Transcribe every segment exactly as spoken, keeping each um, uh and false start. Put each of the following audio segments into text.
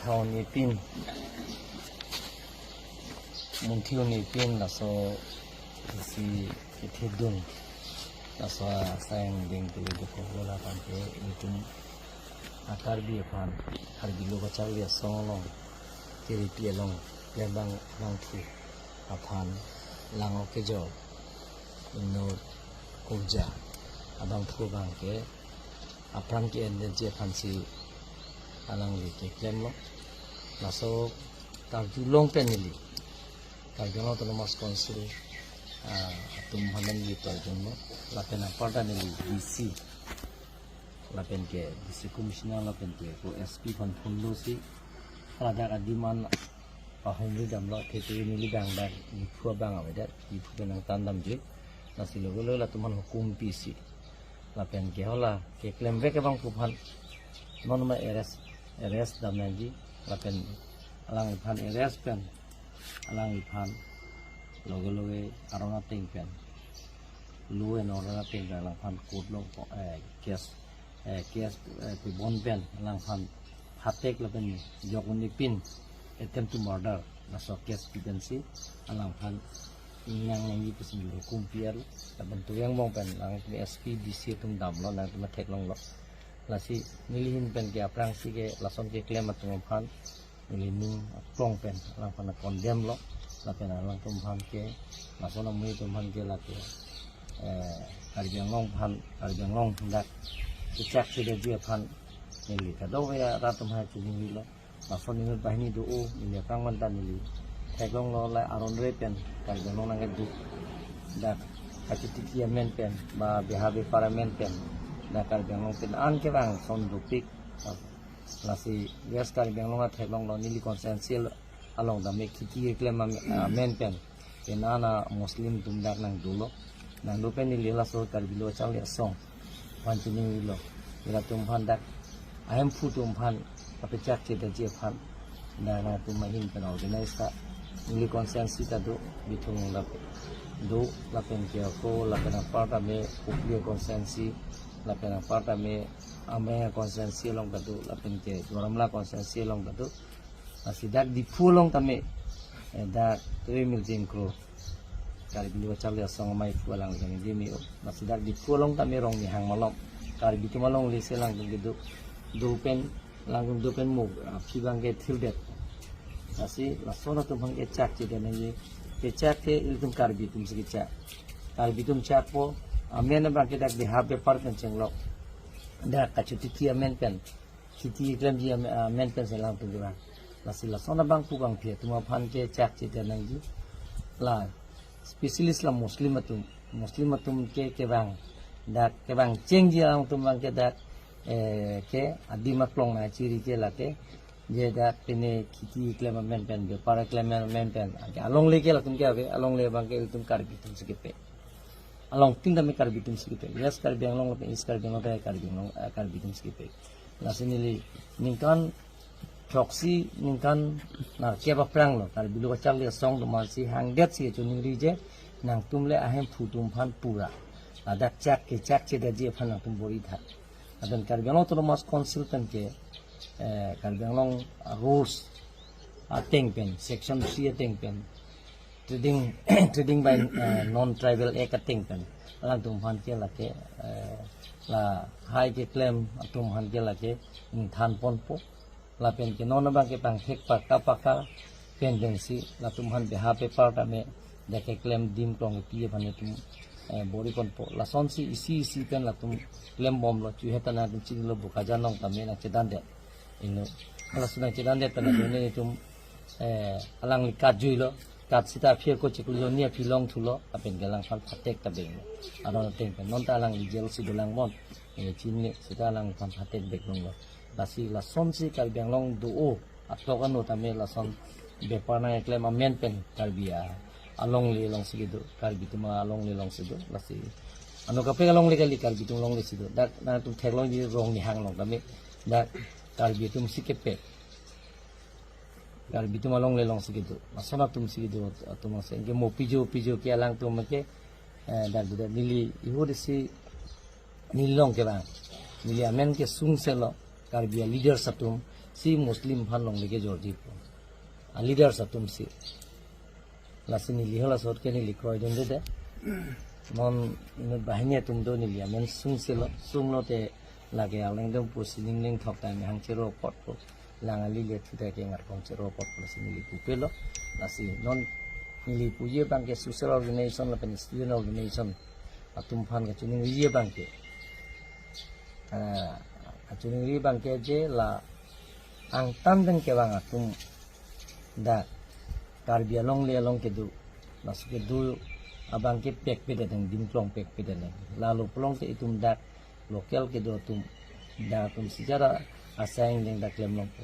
Thaon ipin, munthi un ipin laso isi kethedun, laso asai angdeng tu idu ko bola tangke itum a-Karbi aphan, Karbi Lo Kacharli Asong along, K L P along, klembang bangthu aphan lang-ok kejor, inut kubja abangthu abangke apran ke-enji aphansi alangli keklemlo. Laso karjulong pen neli Karbi Anglong Autonomous Council, ah, atum aphan neli karjulong. Lapen aparta neli D C, lapen ke D C Commissioner, lapen ke ko S P aphan phone losi, ladak adim an pahumri damlo, thekthe neli bang dak Diphu abang avedet, Diphu pen nangtan damji. Lasi logo lo latum aphan hukum pisi, lapen ke hala keklemvek abangphu aphan non ma arrest, arrest dam nangji, lapen alangliphan arrest pen alangliphan loge loge aron ateng pen, law and order ateng pen alangphan court along po-, eh, case, eh, case, eh, pibon pen alangphan phatek lapen jok un ipin attempt to murder laso case pi pensi alangphan nang nangji pusi hukum pi-etlo. Lapen toyang bong pen nangtum S P, D C atum damlo, nangtum theklonglo. Lasi neli ahin pen ke aphrangsi ke lason keklem atum aphan neli ning aklong pen alangphan condemn lo. Lapen alangtum aphan ke, lason amei atum aphan ke lake, eh, Karbi Anglong aphan, Karbi Anglong dak kechak chedetji aphan neli kadokave rat atum aphan chiningrilo. Lason inut banghini do-o, neli aphrang manta neli theklonglo, la aron re pen Karbi Anglong nangkeduk, dak kachetiki amen pen, ba beha bepar amen pen, dak Karbi Anglong pen an kevang ason dopik. Lasi West Karbi Anglong atheklonglo, neli constituency along tame kheti keklem am-, amen pen, pen ana Muslim atum dak nangdolo. Nangdo pen neli laso Karbi Lo Kacharli Asong aphan chiningrilo. Ila atum aphan dak ahemphu atum aphan kapechak chedetji aphan, dak nangtum ahin pen organize ta, neli constituency ta do, Bithung lapen do, lapen ke ako, lapen aparta me Kopili constituency, lapen aparta me Amreng constituency along ta do, lapen ke Duar Amla constituency along ta do. Lasi dak Diphu along tame, eh, dak Tui Miljing Kro, Karbi Lo Kacharli Asong amei aphu alang jang jimi o. Lasi dak Diphu along tame Rongnihang malom, Karbi atum alongle si alangtum kedo, do pen, alangtum do pen mo, ah, aphi abangke thirdet. Lasi lason atum aphan kechak chedet nangji, kechak ke ilitum Karbi atumsi kechak. Karbi atum chakpo, amen abangke dak beha bepar pen chenglok, dak kachetiki amen pen, kheti keklemji am-, amen pensi alangtum kevang. Lasi lason abangphu bangphi atum aphan kechak chedet nangji. La specialist la Muslim atum, Muslim atum ke kevang, dak kevang chengji alangtum abangke dak, eh, ke adim aklong nangchiri ke lake, je dak pine kheti keklem amen pen, bepar keklem amen pen, ke alongle ke latum ke ave, alongle abangke ilitum Karbi atumsi kepe. Along tin tame Karbi atumsi kepe. West Karbi Anglong lapen East Karbi Anglong tame Karbi Anglong, eh, Karbi atumsi kepe. Lasi neli ningkan throksi, ningkan nerkep aphranglo Karbi Lo Kacharli Asong atum aphansi hangdetsi chiningri je, nangtum le ahemphu atum aphan pura ladak chak kechak chedetji aphan nangtum bor-itha. Lapen Karbi Anglong Autonomous Council pen ke, eh, Karbi Anglong rules ateng pen, section three ateng pen, trading, trading by, eh, non-tribal act ateng pen, alangtum aphan ke lake, eh, lahai keklem atum aphan ke lake ingthan ponpo. Lapen ke non abangke pangthek paka paka pen pensi latum aphan beha bepar tame dak keklem adim aklong kepi aphan itum, eh, bor-i ponpo. Lasonsi isi isi pen latum klembomlo, chuhe ta nangtum chinilo, Bokajan along tame nangchedandet. Inut, laso nangchedandet pen nangtum, eh, alangli kat juilo. Kat seta aphi ako chiklo ni aphi longthulo, lapen ke alangphan phatek ta benglo. Aron ateng pen, non ta alangli jail si dolang bon. Eh, chinine seta alangphan phatek bek longlo. Lasi lasonsi Karbi Anglong do-o, atok ano tame lason bepar nangkeklem amen pen Karbi a, alongle alongsi kedo, Karbi atum alongle alongsi do. Lasi ano kaprek alongle kali, Karbi atum alonglesi do. Dak nangtum theklongji Rongnihang along tame dak Karbi atumsi kepe, Karbi atum alongle alongsi kedo. Lason atumsi kedo atum angse. Anke mo pijo pijo ke alangtum ke, eh, dak do dak neli ihur isi neli along kevang. Neli amen ke sungselo, Karbi a leaders atum, Si Muslim aphan longle kejorji pu. A leaders atum si. Lasi neli hala sot ke neli kroidunde de. Non inut banghini atum do neli amen sungsi lo. Sunglo te lake aleng dong pu sining leng thok tang hang chero apot pu. Lang ali le thu ta ke ngar kong chero apot pu lasi neli pupelo. Lasi non neli puji abang ke social organization lapen student organization atum aphan kachiningri abang ke. Ah, kachiningri abang ke je la angtan deng kevang atum dak Karbi alongle along kedo, laso kedo abang ke pekpedetang, dingklong pekpedetang. Lalo pulote itum dak local kedo atum, dak atum si jara asai angdeng dak klem longpo.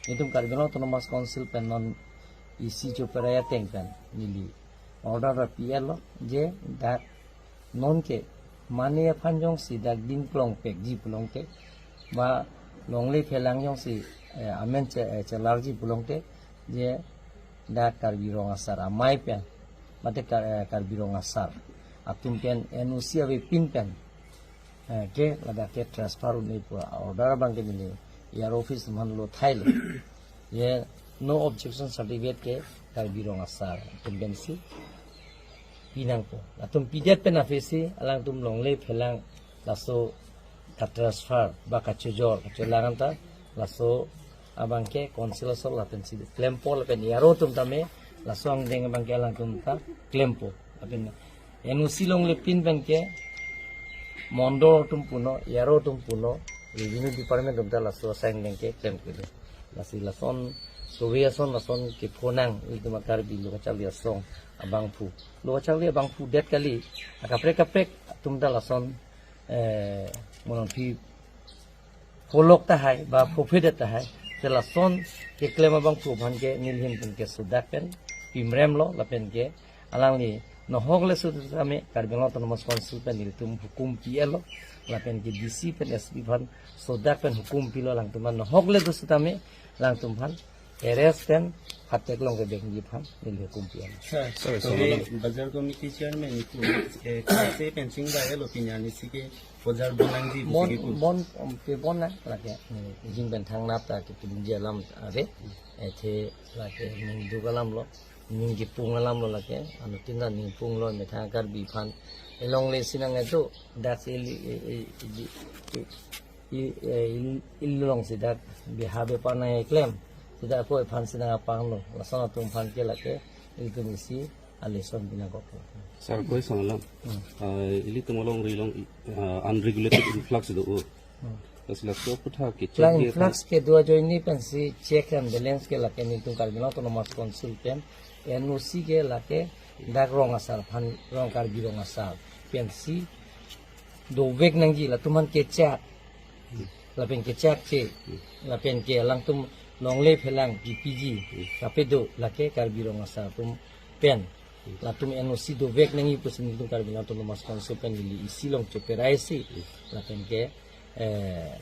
Itum Karbi Anglong Autonomous Council pen non isi choperai ateng pen neli order ra P L lo je dak non ke mane aphan jongsi dak dingklong pekji pulote, ba longle phelang jongsi, eh, amen che, eh, chelarji pulote, je dak Karbi Rong Asar amei pen, mate Kar-, eh, Karbi Rong Asar atum pen N O C avepin pen, eh, ke ladak ke transfer un-e pu order abang ke neli E R O office man lo thailo. Ye no objection certificate ke Karbi Rong Asar atum pensi pinangpo. Latum pidet pen aphi si alangtum longle phelang laso ka-transfer ba kachojor kacholang anta laso abang ke council asor lapen si klempo lapen E R O atum tame laso angdeng abang ke alangtum ta klempo. Lapen N O C longle pin abang ke mondol atum punon, E R O atum punon, revenue department atum ta laso asai angdeng ke klemkledet. Lasi lason, suri ason lason kephonang, itum Karbi lo kacharli asong abangphu. Lo kacharli abangphu det kali, akaprek kaprek atum ta lason, eh, monon phi pholok tahai, ba phophedet tahai. Te lason keklem abangphu aphan ke neli ahin pen ke sodak pen pimrem lo, lapen ke alangli nohok le sut tame Karbi Anglong Autonomous Council pen nelitum hukum P L lo, lapen ke D C pen S P aphan sodak pen hukum pilo, alangtum aphan nohok le do sut tame alangtum aphan arrest pen phatek long kebengji aphan neli hukum P L lo. Sir, Sir, sorry, Sir. Bazar committee chairman iku, eh, kase pen chingvai lo, pini arni si ke bazar bon nangji pu Bon, si ke pu. Bon, um, pe bon na lake. Hmm, jing pen thangnat ta ke kedingji alam ave. Athe lake ning duk alam lo, ning kepung alam lo lake. Anuttin ta ning pung lo, methang Karbi aphan elongle si nang edo, dak si ili, i, i, i, i, eh, il-, il long si dak beha bepan nang eklem. Si dak ko aphan si nang apang lo. Lason atum aphan ke lake ilitum isi a-lesson pinangkok. Sir, question alam. Hmm. Ah, ilitum alongri along, ah, unregulated influx do. Hmm. Lasi laso aputhak ke check Lang dia influx ke do ajoine pensi check and balance ke lake nelitum Karbi Anglong Autonomous Council pen N O C ke lake dak Rong Asar aphan, Rong Karbi Rong Asar pensi dovek nangji, latum aphan kechak, lapen kechakche, lapen ke alangtum longle phelang P P G, kapedo lake Karbi Rong Asar atum pen. Latum N O C dovek nangji pusi nelitum Karbi Anglong Autonomous Council pen neli isi long choperai si, lapen ke, eh,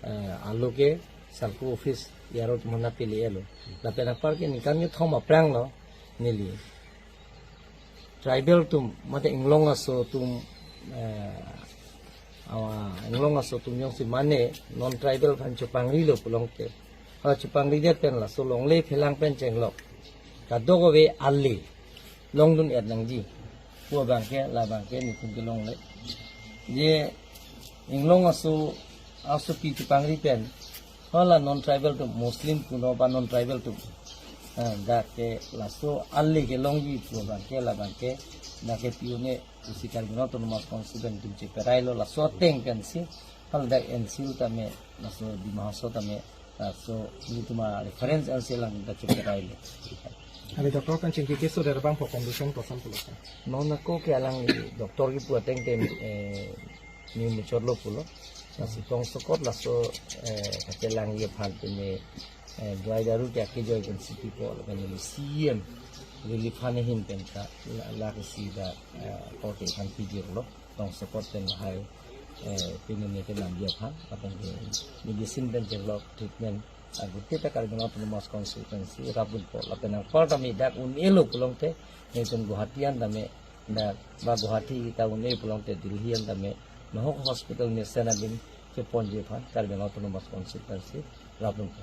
eh, alo ke SALCO office E R O atum aphan pele-et lo. Lapen apar ke ningkan kethom aphrang lo neli tribal atum, mate inglong aso atum, eh, awa, inglong aso atum jongsi mane non tribal aphan chopangrilo pulote, ha chopangridet pen laso longle phelang pen chenglok kadokave ale longdun-et nangji pu abang ke, labang ke nelitum kelongle. Je inglong aso, aso pi chopangri pen, hala non tribal atum, Muslim punon ba non tribal atum, ah, dak ke laso ale kelongji pu abang ke, labang ke dak ke pi un-e pusi Karbi Anglong Autonomous Council pen nelitum cheperailo, laso ateng pensi hala dak N C L tame, laso Dima Hasao tame, laso nelitum a-reference N C L along dak cheperailo. Ale doctor pen chingki keso der abang po condition koson pulo? Non ako ke alang doctor kipu ateng ke, eh, ni muchot lo pulo. Lasi tongsokot laso, eh, kachelang ye aphan pine, eh, dawai daru ke akejoi pen si pipo, lapen C M relief fund ahin pen ta la, la ke si da, eh, korte aphan pijirlo. Tongsokot pen hai, eh, pine ne ke namdi aphan, lapen ke medicine pen chenglok treatment agute ta Karbi Anglong Autonomous Council pen si rapdunpo, lapen anpar tame dak un-elo pulote, nelitum Guwahati an tame, dak ba Guwahati ta un-e pulote Delhi an tame, nohok hospital mesen abin cheponji aphan Karbi Anglong Autonomous Council pen si rapdunpo.